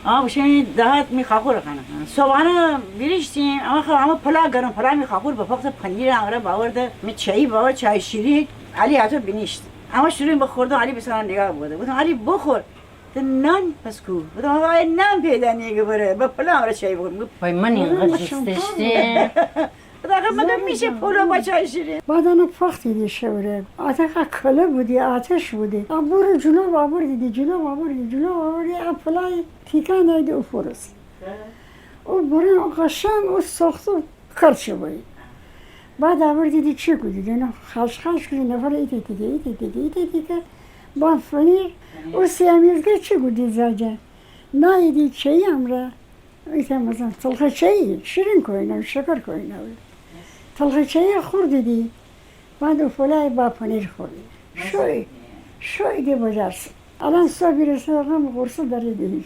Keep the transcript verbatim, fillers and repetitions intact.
آ، بوشوم دهات می خاخور خانه. صبحانه ویریشتیم، اما خب، اما پلا گرم، پلا می خاخور بپخته، پنیر امره باورده، می چایی باورد، چای شیرین. علی هتو بینیشت. اما شروع به خوردن، علی به سر نیگاه بوده. گفتم: «علی، بخور.» گفته: «نان پس کو؟» گفتم: «آقا، نان پیدا نیه که بره، به پلا امره چایی بخور.» وای، من اینقدر دوست داشتیم. آخه مگه میشه پلا با چای شیرین؟ بعد انه پختیدی شوره. آتش کله بودی، آتش بودی. آ، برو جلو آوردیدی، جلو آوردیدی، جلو آوردیدی. آ پلای تیکان دایدی او فروس. او برو قشنگ او ساخته کرد شوی. بعد آوردیدی چی کودیدی؟ نه، خاش خاش کودی، نفر ایته دیگه، ایته دیگه، ایته دیگه. با فنیر او سیامیزگه چی کودی زاجه؟ نایدی چایی امره. ایته مثلاً تلخ چایی، شیرین کوینه، شکر کوینه. تلخ چایی خوردیدی، بعد او پلای با پنیر خوردی. شوی، شوی دی بجارسه. الان صبح بیرسه غم غرصه داره دی هیچ.